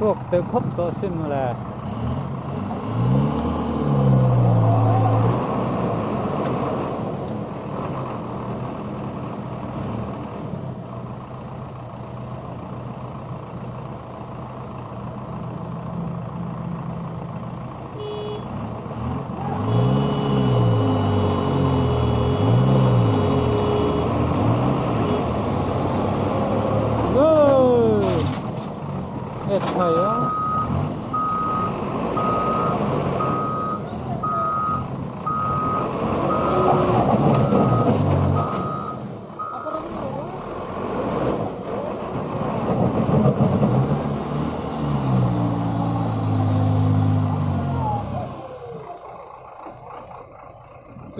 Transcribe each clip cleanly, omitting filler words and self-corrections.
chhuak deuh khawp tawh asin mawle.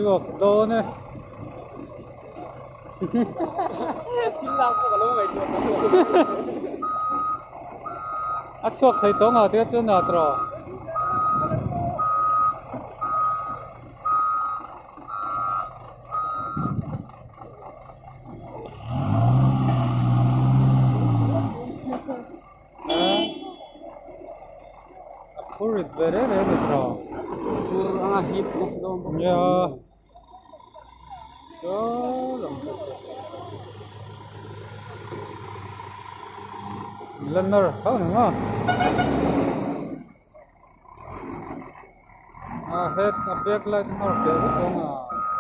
Chhuak dawn e. A chhuak thei tawh ngah te chuan a tawh. A phur rit ve reng reng a ni tawh. Sur anga hip nasa dawn bawk. Nia. Saw lang te chu. La nawr hauh ang a. A head a back light nawr piah vek awm a.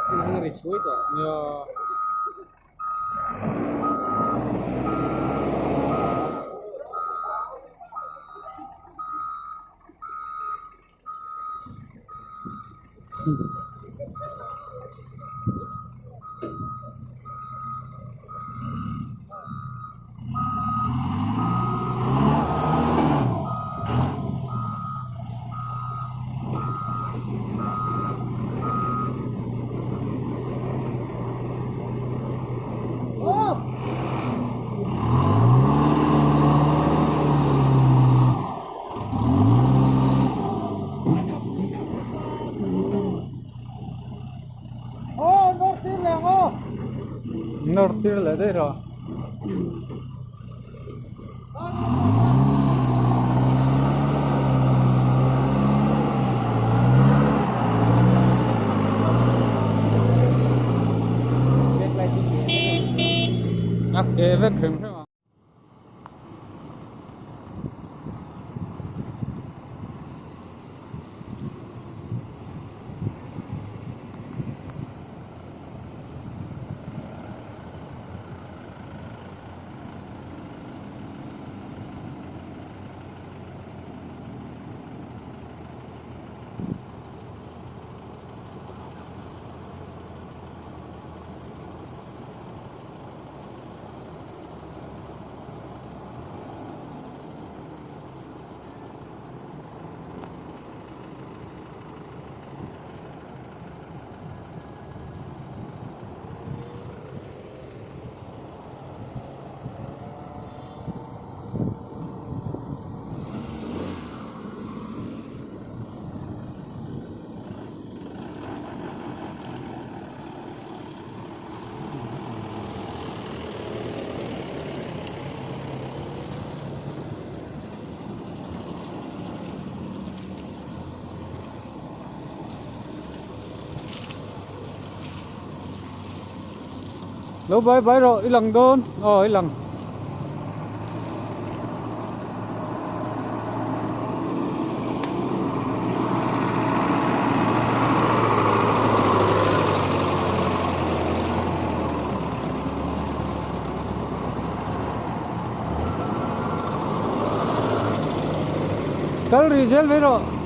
Thil hmang ri chhuai tawh. Nia. Nawr tir leh daih rawh. A ke vek hrim hrim ang. Lo bai bai rawh i lang dawn aw i lang. Kal ri zel mai rawh.